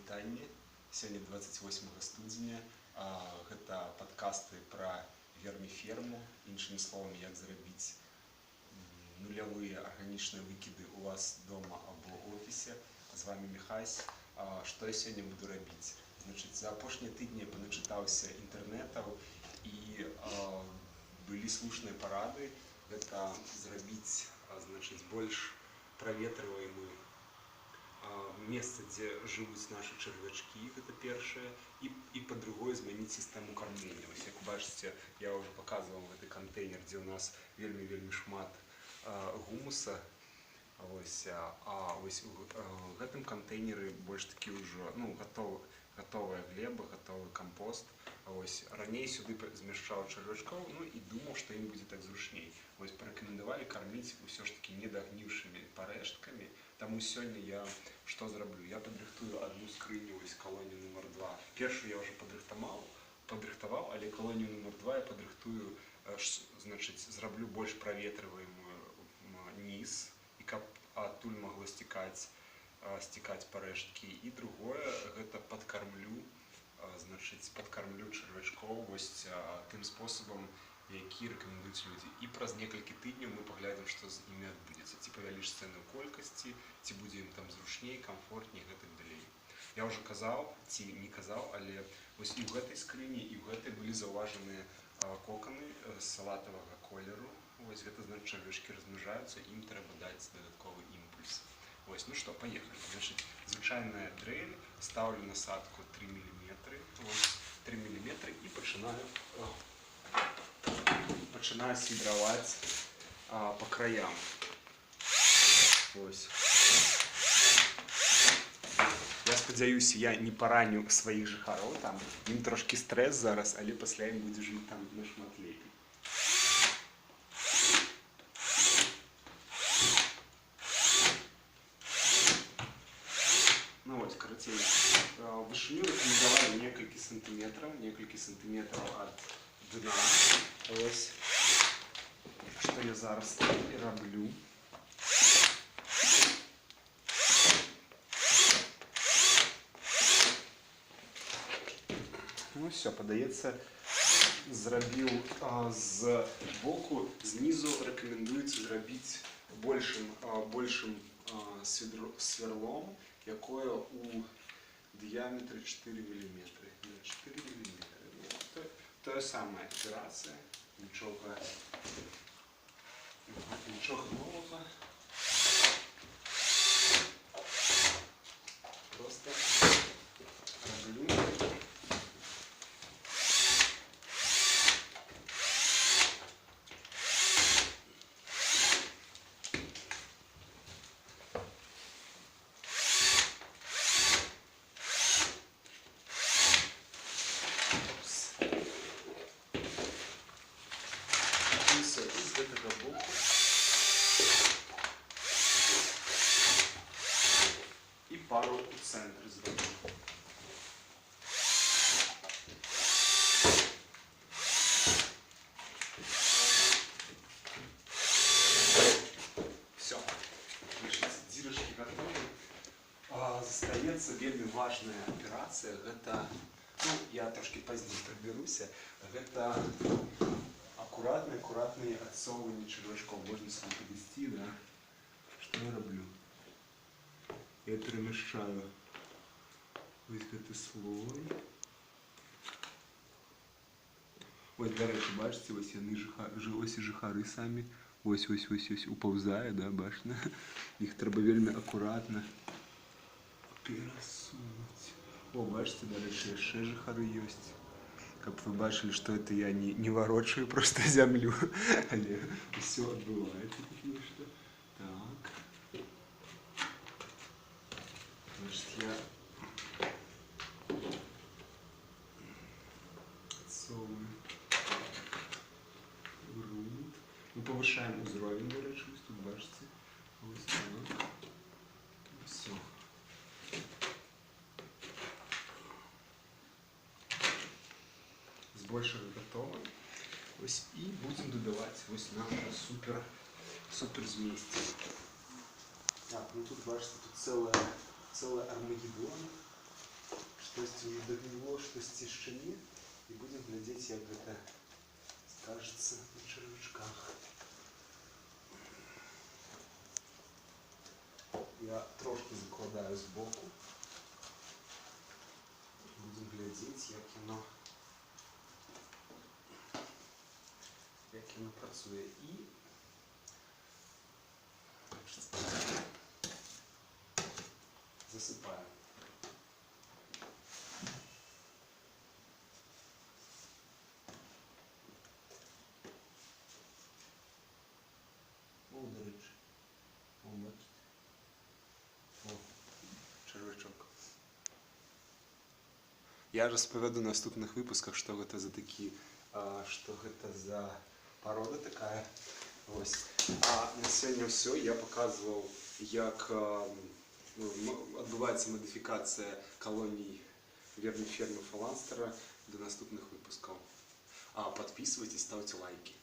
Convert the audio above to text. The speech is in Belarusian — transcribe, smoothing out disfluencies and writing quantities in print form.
Вітанне. Сёння 28 студзеня. Гэта падкасты пра верміферму, іншымі словамі, як зрабіць нулявыя арганічныя выкіды у вас дома або офісе. З вами Міхась. Што я сёння буду рабіць? Значыць, за апошнія тыдні я паначытаўся інтэрнэтаў і былі слушныя парады. Гэта зрабіць, значыць, больш праветрываемы месца, дзе жывуць нашы чарвячкі, гэта першае, і па-другое, змяніць сістэму кармлення. Вось, як бачыце, я ўжо паказваў гэты кантэйнер, дзе ў нас вельмі-вельмі шмат гумуса. Вось, а вось у гэтым кантэйнеры больш такі ўжо, ну, гатовая глеба, гатовы кампост. Вось, раней сюды змяшчаў чарвячкоў, ну і думаў, што ім будзе так зручней. Вось, парэкамендавалі карміць усё ж такі недагніўшымі парэшткамі. Таму сёння я што зраблю? Я падрыхтую адну скрыню, вось калонію нумар 2. Першую я ўжо падрыхтаваў, але калонію нумар 2 я падрыхтую, значыць, зраблю больш праветрываемую ніз, і каб адтуль магло сцікаць парэшткі. І другое, гэта значыць, падкармлю чарвячкоў вось, тым спосабам, які рэкамендуюць людзі. І праз некалькі тыдняў мы паглядзім, што з імі адбудзецца. Ці павялічыцца яны ў колькасці, ці будзе ім там зручней, камфортней і гэтак далей. Я ўжо казаў, ці не казаў, але вось і ў гэтай скрыні, і ў гэтай былі заўважаныя коканы салатавага колеру. Вось гэта значыць, чарвячкі размнажаюцца, ім трэба даць дадатковы імпульс. Вось, ну што, паехалі. Значыць, звычайная дрэль, стаўлю насадку 3 міліметры, вось, 3 міліметры і пачынаю свідраваць па краям. Вось. Я спадзяюся, я не параню сваіх жыхароў там. Ім трошкі стрэс зараз, але пасля ім будзе жыць там нашмат лепей. Ну вось, карацей, вышыню рэкамендавалі некалькі сантыметраў ад дна. Вось, што я зараз і раблю. Ну всё, падаецца, зрабіў, з боку, знізу рэкамендуецца зрабіць большым, сверлом, якое у дыяметры 4 міліметры. Да, 4 міліметры. Ну, тая самая аперацыя, нічога новага. Просто раблю. З гэтага боку і пару у цэнтры зраблю. Всё. Значыць, дзірачкі гатовы. Застаецца вельмі важная аперацыя, гэта, ну, я трошкі пазней прыбяруся, гэта аккуратные отсовывание червячков. Можно сюда подвести, да? Что я роблю? Я перемещаю вось гэты слой. Ось, дарэчы, бачыце, вось яны ось і жыхары самі. Ось, ось, ось, ось, упаўзае, да, бачна? Іх трэба вельмі акуратна перасунуць. О, бачыце, дарэчы, яшчэ жыхары ёсць. Каб вы бачылі, што это я не варочаю просто зямлю, але ўсё адбываецца тут нешта. Так. Значит, я отсовываю грунт. Мы повышаем узровень, дарэчы, вось тут бачыце. Вось так. Всё. Збольшага гатова. Вось, і будзем дадаваць вось наша супер змесці. Так, ну тут бачыце, тут целая Армагеддон. Штосьці ўжо дагніло, штосьці яшчэ не. І будзем глядзець, як гэта скажацца на чарвячках. Я трошкі закладаю збоку. Будзем глядзець, як яно працуе. І, значыць, засыпаем. О, дарэчы. О, бачыце. О, чарвячок. Я распавяду ў наступных выпусках, што гэта за такі, што гэта за парода такая. Вось. А на сёння ўсё. Я паказваў, як ну, адбываецца мадыфікацыя калоній верміфермы фаланстера. До наступных выпускаў. Подписывайтесь, ставьте лайки.